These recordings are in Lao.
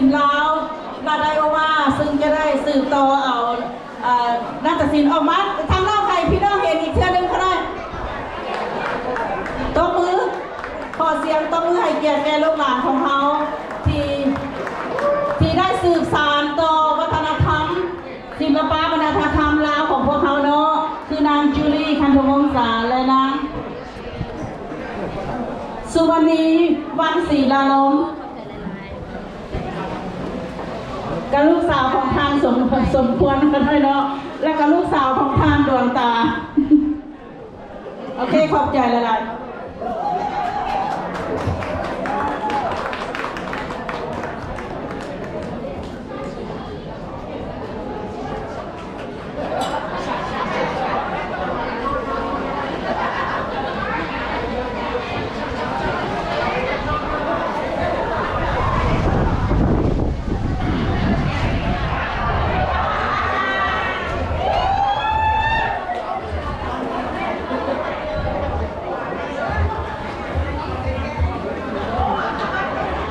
ນລາວ ລາດໄດໂອວາ ຊຶ່ງຈະໄດ້ສືບຕໍ່ເອົາ ເອີ ນາດຕະສິນອອກມາທາງນອກ ໃຫ້ພີ່ນ້ອງເຫັນອີກເທື່ອໜຶ່ງກໍໄດ້. ຕົບມື ຂໍສຽງຕົບມືໃຫ້ກຽດແກ່ລູກຫຼານຂອງເຮົາ ທີ່ ທີ່ໄດ້ສືບສານຕໍ່ວັດທະນະທຳ ສິລະປະວັດທະນະທຳລາວຂອງພວກເຮົາເນາະ ຄືນາງຈູລີ ຄັນທະວົງສາ ແລະ ນາງສຸວັນນີ ວັນສີລາລົມ ກັບລູກສາວຂອງທ່ານສົມ ສົມຄວນກັນດ້ວຍເນາະ ແລະ ກັບລູກສາວຂອງທ່ານດວງຕາ. ໂອເຄ ຂອບໃຈຫຼາຍໆ.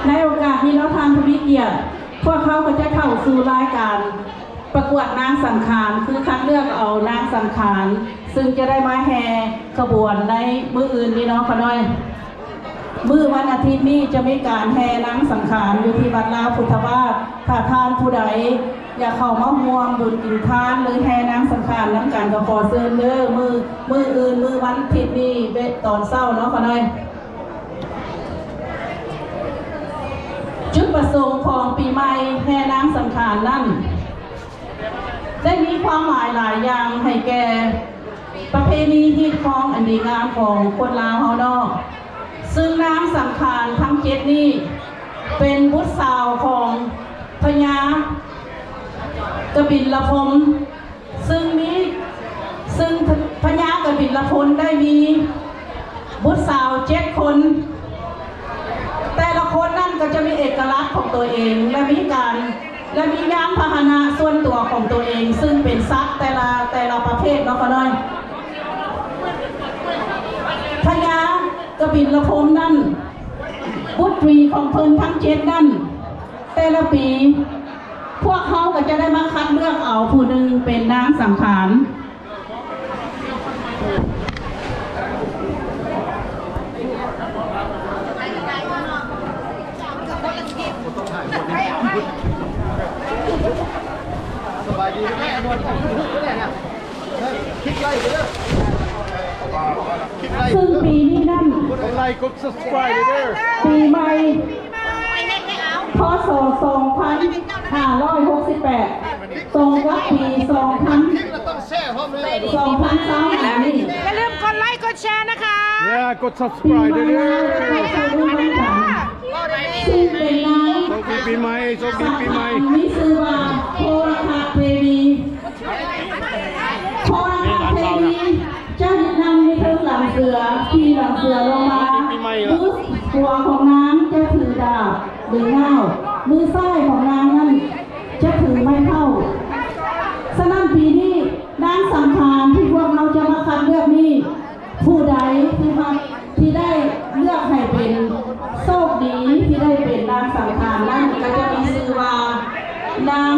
ໃນໂອກາດນີ້ເນາະ ທ່ານຜູ້ມີກຽດ, ພວກເຮົາກໍຈະເຂົ້າສູ່ລາຍການ ປະກວດນາງສັງຂານ ຄືຄັດເລືອກເອົານາງສັງຂານ ຊຶ່ງຈະໄດ້ມາແຫ່ຂະບວນໃນມື້ອື່ນນີ້ເນາະ ຂະນ້ອຍ. ມື້ວັນອາທິດນີ້ຈະມີການແຫ່ນາງສັງຂານຢູ່ທີ່ວັດລາວພຸດທະບາດ. ຖ້າທ່ານຜູ້ໃດຢາກເຂົ້າມາຮ່ວມບຸນກິນທານ ຫຼື ແຫ່ນາງສັງຂານນຳກັນ ກໍຂໍເຊີນເດີ້. ມື້ ມື້ອື່ນ ມື້ວັນອາທິດນີ້ເວະຕອນເຊົ້າເນາະ ຂະນ້ອຍ. ຈຸດປະສົງຂອງປີໃໝ່ແຫ່ນາງສັງຂານນັ້ນ ໄດ້ມີຄວາມໝາຍຫຼາຍຢ່າງໃຫ້ແກ່ປະເພນີຮີດຄອງອັນດີງາມຂອງຄົນລາວເຮົາເນາະ. ຊຶ່ງນາງສັງຂານທັງເຈັດນີ້ ເປັນບຸດສາວຂອງພະຍາກະບິນລະພົມ ຊຶ່ງມີ ຊຶ່ງພະຍາກະບິນລະພົມໄດ້ມີບຸດສາວເຈັດຄົນ. ແຕ່ລະຄົນນັ້ນກໍຈະມີເອກະລັກຂອງຕົວເອງ ແລະ ມີການ ແລະ ມີຍານພາຫະນະສ່ວນຕົວຂອງຕົວເອງ ຊຶ່ງເປັນສັດແຕ່ລະ ແຕ່ລະປະເພດເນາະ ຂະນ້ອຍ. ພະຍາກະບິນລະພົມນັ້ນ ບຸດຕີຂອງເພິ່ນທັງເຈັດນັ້ນ ແຕ່ລະປີ ພວກເຮົາກໍຈະໄດ້ມາຄັດເລືອກເອົາຜູ້ໜຶ່ງເປັນນາງສັງຂານ. ສະບາຍດີແມ່ນວນ ຄິດໄລ່ເດີ ຄິດໄລ່ ຊຶ່ງປີນີ້ນັ້ນ ກົດໄລກົດ subscribe ເດີ ປີໃໝ່ ພ.ສ. ສອງພັນຫ້າຮ້ອຍຫົກສິບແປດ ຕົງກັບປີສອງພັນ ສອງພັນຊາວຫ້ານີ້ ຢ່າລືມກົດໄລກົດແຊນະຄະ ຢ່າກົດ subscribe ເດີ ຊຶ່ງເປັນນາງ ໂຊກດີປີໃໝ່ ໂຊກດີປີໃໝ່ ມີຊື່ວ່າ ໂທລະທັດເທວີ. ໂທລະທັດເທວີຈະນຳຢູ່ເທິງຫຼັງເສືອ, ຂີ່ຫຼັງເສືອລົງມາ. ມືຂວາຂອງນາງຈະຖືດາບ ຫຼື ງ່າວ, ມືຊ້າຍຂອງນາງນັ້ນຈະຖືໄມ້ເທົ້າ. ສະນັ້ນ ປີນີ້ ນາງສັງຂານທີ່ພວກເຮົາຈະມາຄັດເລືອກນີ້ ຜູ້ໃດທີ່ຮັບ ທີ່ໄດ້ເລືອກໃຫ້ເປັນ ໂຊກດີທີ່ໄດ້ເປັນນາງສັງຂານນັ້ນ ກໍຈະມີຊື່ວ່າ ນາງ